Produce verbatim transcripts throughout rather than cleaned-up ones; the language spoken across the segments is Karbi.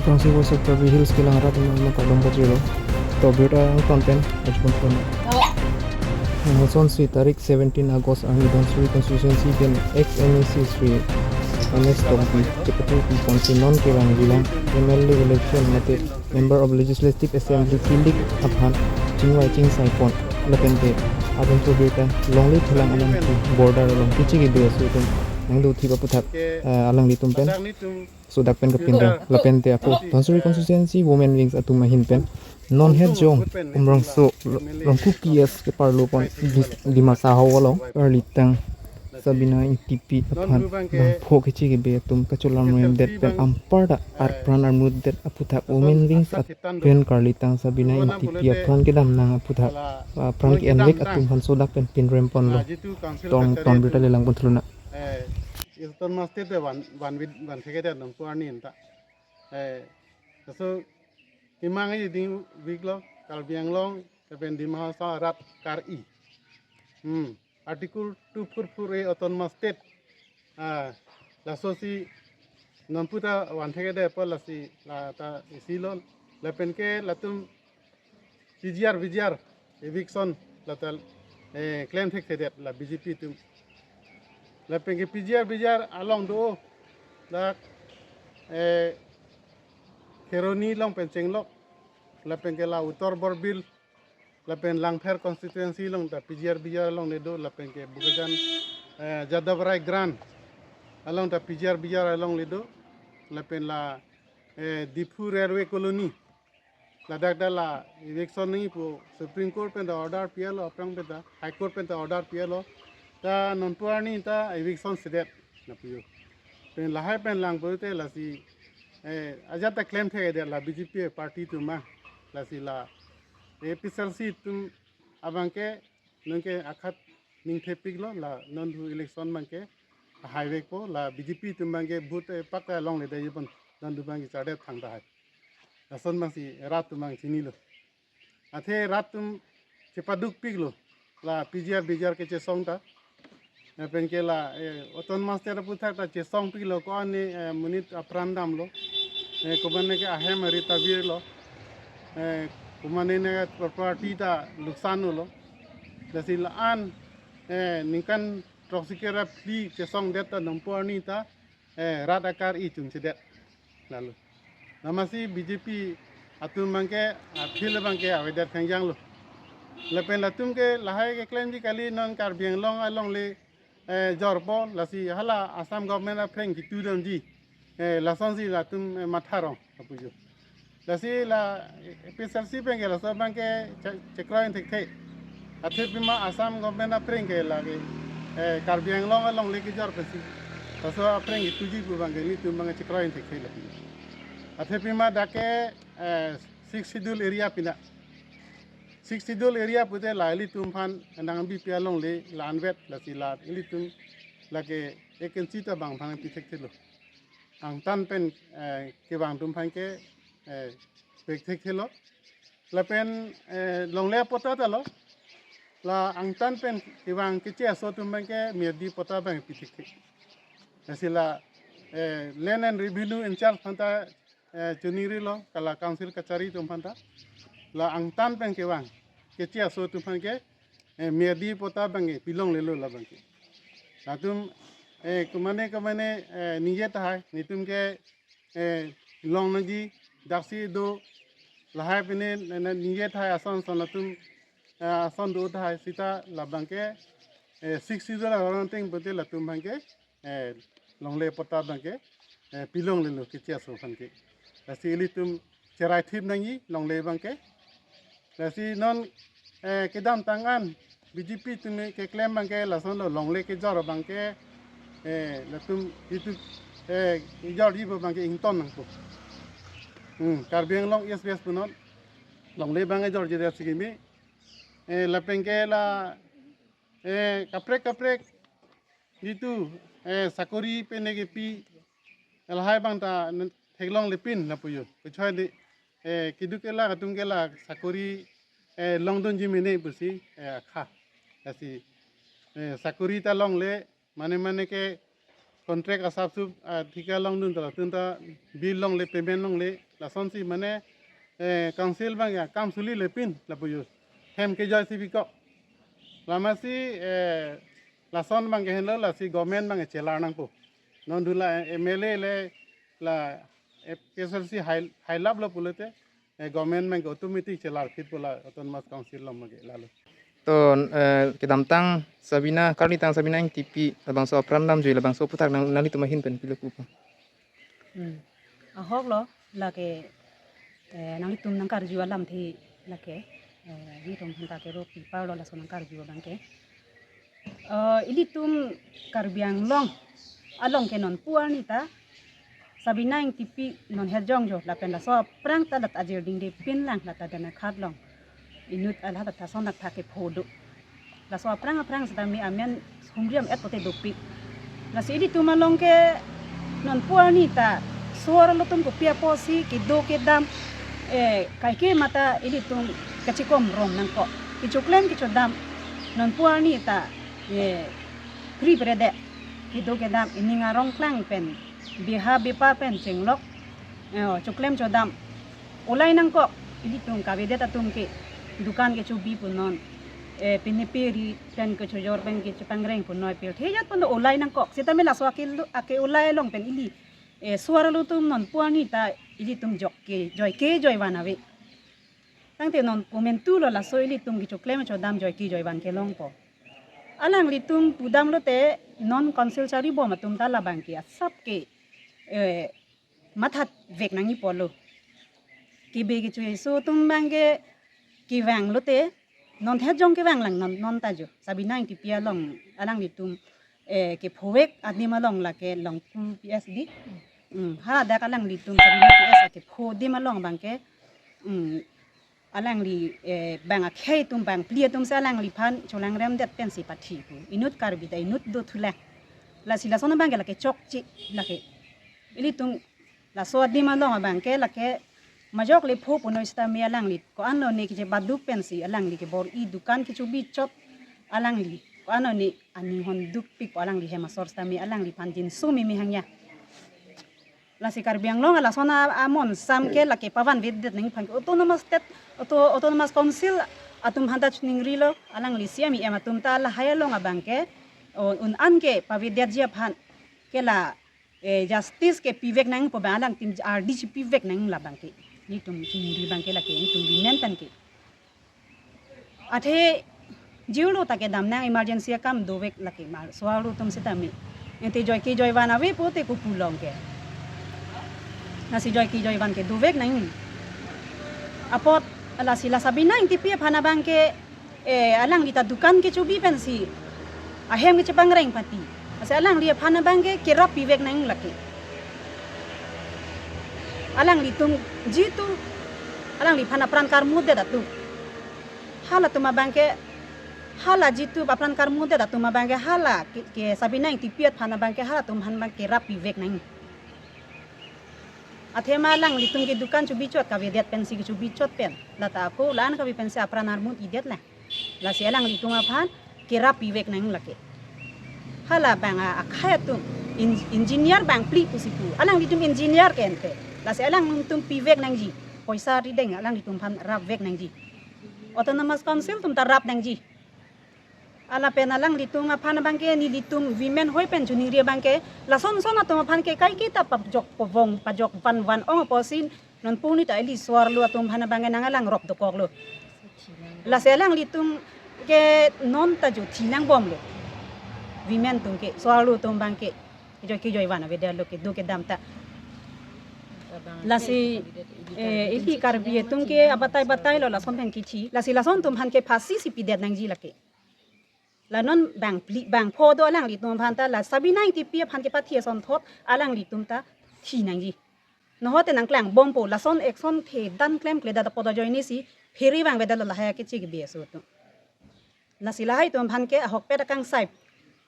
Council Voice of Karbi Hills kelang arat atum kardom pajirlo. To birta angton pen ajibon pon. Nangson si tarik seventeen August arni Dhansiri constituency pen ex M A C Shri Ramesh Tokbi chepatu pi ponsi non kevang jilang M L A election mate Member of Legislative Assembly kilik aphan chingvai chingsai pon lapen te abang chobirta longle thelang alam ki border along kichi kibe aso atum nangdo thip aputhak, eh, alanglitum pen sodak pen kapinrem lapen te apo Dhansiri constituency women wings atum ahin pen non het jong Umrongso Rongku P S keparlo pon Di-, Dimasa haw along arlitang Sabina Ingtipi aphan bangpho kichi kibe atum kacholam remdet pen anparta arpran armutdet aputhak women wings atum karlitang Sabina Ingtipi aphan kedam nang aputhak, ah, apran ke-envek atum aphan sodak pen pinrem ponlo. Tong ton birta lelang pon thuluna. Eh, Eastern Master de van van vid van theke de nang puar ni enta. Eh, so imang e ding wik lo Karbi Anglong lapen Dima Hasao arat kar-i. Hmm. Article two four four A Autonomous State. Ah, laso si nonputa van theke de pa lasi la ta isi lo lapen ke latum P G R V G R eviction la ta, eh, klem thekthedet la B J P atum. Lapen ke P G R V G R along do la, eh, Kheroni along pen chenglok lapen ke la Uttar Borbil lapen Langpher constituency along ta P G R V G R alongle do, lapen ke Bokajan, eh, Jadavrai Grant along ta P G R V G R alongle do, lapen la, eh, Diphu Railway Colony. Ladak ta la eviction nangji pu Supreme Court pen ta order pilo, aphrang pen ta High Court pen ta order pilo. Ta nonpu arni ta eviction sedet na puyo. Pen lahai pen lang pute lasi, eh, ajat ta klem thekthedet la B J P party atum ma. Lasi la A P H L C atum abang ke nonke akhat ning thepiklo la non thu election abang ke haivekpo la B J P atum abang ke vote, eh, pakta longledetji pon non thu abang ke chardet thangta hai. Lason abang si rat atum abang chinilo. Athe rat atum chepadukpiklo la P G R V G R kechesong ta. Lapen ke la, eh, Autonomous State aputhak ta chesongpiklo ko-an ni, eh, monit apran damlo. Eh, komatne ke ahem arit ta virlo. Eh, komatne ne property ta luksan lo. Lasi la-an, eh, ningkan throksi kera phli chesongdet ta nonpu arni ta, eh, rat akar-i chunchedet. Lalu. Namasi B J P atum abang ke, aphi le abang ke avedet khangjang lo. Lapen latum ke lahai keklemji kali non Karbi Anglong alongle, eh, jorpo lasi hala Assam government aphreng kitu damji. Eh, lasonsi latum, eh, matha rong apujo. Lasi la, eh, A P H L C abang ke laso abang ke che-, chekroi thekthe. Athe pima Assam government aphreng ke lake, eh, Karbi Anglong alongle kejor pensi. Laso aphreng kituji pu abang ke nelitum abang chekroi thekthe lake. Athe pima dak ke, eh, Sixth Schedule area pina. Sixth Schedule area pute la ilitum aphan nangbipi alongle la anvet lasi la ilitum lake vacancy ta bang aphan pi thekthelo. Angtan pen, eh, kevang atum aphan ke, eh, pek thekthelo. Lapen, eh, longle patta ta lo. La angtan pen kevang keche aso atum aphan ke miyadi patta abang pi thekthe. Lasi la, eh, Land and Revenue in charge aphan ta, eh, choningri lo, kala council kachari atum aphan ta. La angtan pen kevang keche aso atum aphan ke, eh, miyadi patta abang ke pilonglelo la abang ke. Latum, eh, komatne komatne, eh, ningje tahai, nelitum ke, eh, long nangji, daksi do, lahai pine, ne, ne, ningje tahai ason ason latum, eh, ason do tahai sita la abang ke, eh, Sixth Schedule arong ateng pute latum abang ke, eh, longle patta abang ke, eh, pilonglelo keche aso aphan ke. Lasi ilitum cherai thip nangji longle abang ke. Lasi non, eh, kedamtang an B J P atum keklem abang ke lason lo longle kejor abang ke, eh, latum itum, eh, kejorji pu abang ke ington nangpo. Hmm, Karbi Anglong East West punon longle abang kejorji dak si kimi. Eh, lapen ke la, eh, kaprek kaprek jitu, eh, sakori pene kepi lahai abang ta n-, theklonglepin lapuyo. Kechoi de, eh, keduk ke la, atum ke la sakori, eh, longdunji mene pusi, eh, akha. Lasi, eh, sakori ta longle, mane mane ke contract asap sup, ah, thika longdun ta, latum ta bill longle, payment longle, Lasonsi mane, eh, council abang ya kam suli lepin lapu jus. Hem kejoi si bikok. Lamasi, eh, lason abang ke henlo lasi government abang ke chelar nangpo. Non dula M L A le la F K S L C hai, hailap lo pulote, eh, government abang ke automatic chelar phit pu la Autonomous Council along abang ke lalo. To, eh, kedamtang Sabina, karnitang Sabina Engtipi, labangso apran damjui, labangso aphuthak nang, nanglitum ahin pen pilo pupo. Hmm. Ahok lo, lake, eh, nanglitum nangkarju alamthe, lake, eh, nelitum aphanta ke ro pipar lo laso nangkarju abang ke. Eh, ilitum Karbi Anglong along ke non pu arni ta Sabina Engtipi non herjong jo lapen laso aphrang ta lat ajir dingde pinlang lata Dana Khat along. Inut alah ta son dak thak kepho do. Laso aphrang aphrang seta me amen humri am-et pote dopik. Lasi ilitum along ke non pu arni ta so-arlo atum kopi apotsi kedo kedam, eh, kaike mata ilitum kachikom rong nangkok. Kechoklem kechodam non pu arni ta, eh, pri prede kedo kedam ining arong klang pen biha bipa pen chenglok, eh, choklem chodam. Olai nangkok, ilitum kavedet atum ke dukan kechobi punon, eh, pine peri pen kechojor pen kechepangreng punon, pil thejat pun olai nangkok. Seta me laso ake lu-, ake olai along pen ili, eh, so-arlo atum non pu arni ta ilitum jok kejoi kejoi van ave. Tangte non komentu lo laso ilitum kechoklem chodam joi kejoi van kelongpo. Alanglitum pudam lote non council charibom atum ta labang ke asap ke, eh, mathat vek nangji pulo. Kebe kecho eso atum abang ke kevang lote, non herjong kevang lang non, non ta jo. Sabina Engtipi along alanglitum, eh, kephovek adim along lake Longku P S di. Hmm, ha dak alanglitum Sabina P S akepho adim along abang ke, hmm, alangli, eh, bang akhei atum bang phli atum si alangliphan cholangrem det pensi pathi pu. Inut Karbi ta inut do thulang. Lasi lason abang ke lake chokche lake. Ilitum laso adim along abang ke lake majok le pho punoi seta me alangli ko-an lone keche baduk pensi alangli kebor-i dukan kechobi chot alangli ko-an lone aning honduk pik pu alangli hem asor seta me alangliphan jinso meme hangya. Lasi Karbi Anglong alason a, amonsam ke lake pavanvedet nangji aphan ke Autonomous State, Auto-, Autonomous Council atum aphanta choningrilo, alangli C M E M atum ta lahai along abang ke, o, un-an ke pavedetji aphan ke la, eh, justice ke pivek nangpo abang alangtum R D C pivek nang labang ke. Nelitum chiningri abang ke lake, nelitum women pen ke. Athe jirlo ta kedam nang emergency akam dovek lake mar so-arlo atum seta me. Ente joi kejoi van ave pote kopu along ke. Lasi joi kejoi van ke dovek nang. Apot lasi la Sabina Engtipi aphan abang ke, eh, alangli ta dukan kechobi pensi ahem kechepangreng pati. Lasi alangli aphan abang ke kerap pivek nang lake. Alanglitum jitu alangliphan apran karmudet atum. Halatum abang ke, hala jitu apran karmudet atum abang ke, hala ke, ke Sabina Engtipi aphan abang ke, halatum aphan abang kerap pivek nang. Athema alanglitum kedukan chobi chot kavedet pensi kechobi chot pen. Lata ako la-an kave pensi apran armut idet la. Lasi alanglitum aphan kerap pivek nang lake. Hala bang a-, akhei atum en-, engineer bang phli pusi pu. Alanglitum engineer ke ente. Lasi alanglitum pivek nangji. Poisa rideng alanglitum aphan rapvek nangji. Autonomous Council atum ta rap nangji. Lapen alanglitum aphan abang ke nelitum women hoi pen choningri abang ke lason son atum aphan ke kaike ta pajok povong pajok van van ong apotsi non pu arni ta ili so-arlo atum aphan abang ke nang alang rok dokoklo. Lasi alanglitum ke non ta jo thi nangbomlo. Women atum ke so-arlo atum abang ke kejoi kejoi van avedetlo kedo kedam ta. Lasi, eh, ili Karbi atum ke abatai batai lo lason pen kithi. Lasi lason atum aphan ke phasi si pidet nangji lake. La non bang phli bang pho do alanglitum aphan ta la Sabina Engtipi aphan kepathi asonthot alanglitum ta thi nangji. Nohote nangklangbompo lason action the dan klemkledet apot ajoine si phere vangvedetlo lahai keche kebe aso atum. Lasi lahai atum aphan ke ahokpet akangsai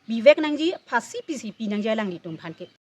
pivek nangji, phasi pisi pi nangji alanglitum aphan ke.